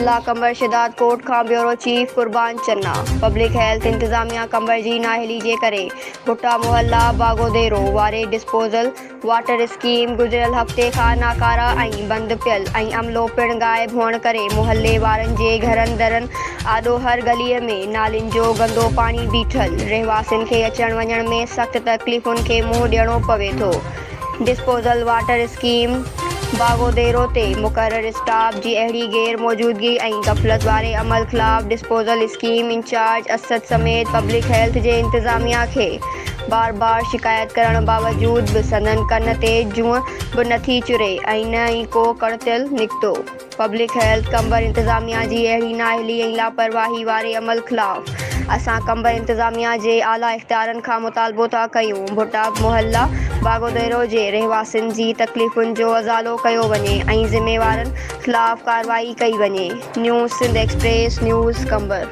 ضلع قمبر شھدادڪوٽ کان bureau chief Qurban Channa, public health انتظاميا قمبر جي نااهلي جي ڪري ڀٽا محلا باغوديرو واري ڊسپوزل واٽر اسڪيم گذريل هفتي کان ناڪارا ۽ بند پيل ۽ عملو پڻ غائب هئڻ ڪري محلي وارن جي گهرن درن آڏو هر گليء ۾ نالين جو گندو پاڻي بيٺل رهواسين کي اچڻ وڃڻ ۾ سخت تڪليفن کي منهن ڏيڻو پوي ٿو. ڊسپوزل واٽر اسڪيم باغوديرو تي مقرر اسٽاف جي اهڙي غير موجودگي ۽ غفلت واري عمل خلاف ڊسپوزل اسڪيم انچارج اسد سميت پبلڪ هيلٿ جي انتظاميا کي بار بار شڪايت ڪرڻ باوجود به سندن ڪن تي جونء به نٿي چري ۽ نه ئي ڪو ڪڻتيل نڪتو. پبلڪ هيلٿ قمبر انتظاميا جي اهڙي نااهلي ۽ لاپرواهي واري عمل خلاف اسان قمبر انتظاميا جي اعليٰ اختيارن کان مطالبو ٿا ڪيون ڀٽا محلا باغوديرو جي رهواسين جي تڪليفن جو ازالو ڪيو وڃي ۽ ذميوارن خلاف ڪارروائي ڪئي وڃي. New Sindh express news Qambar.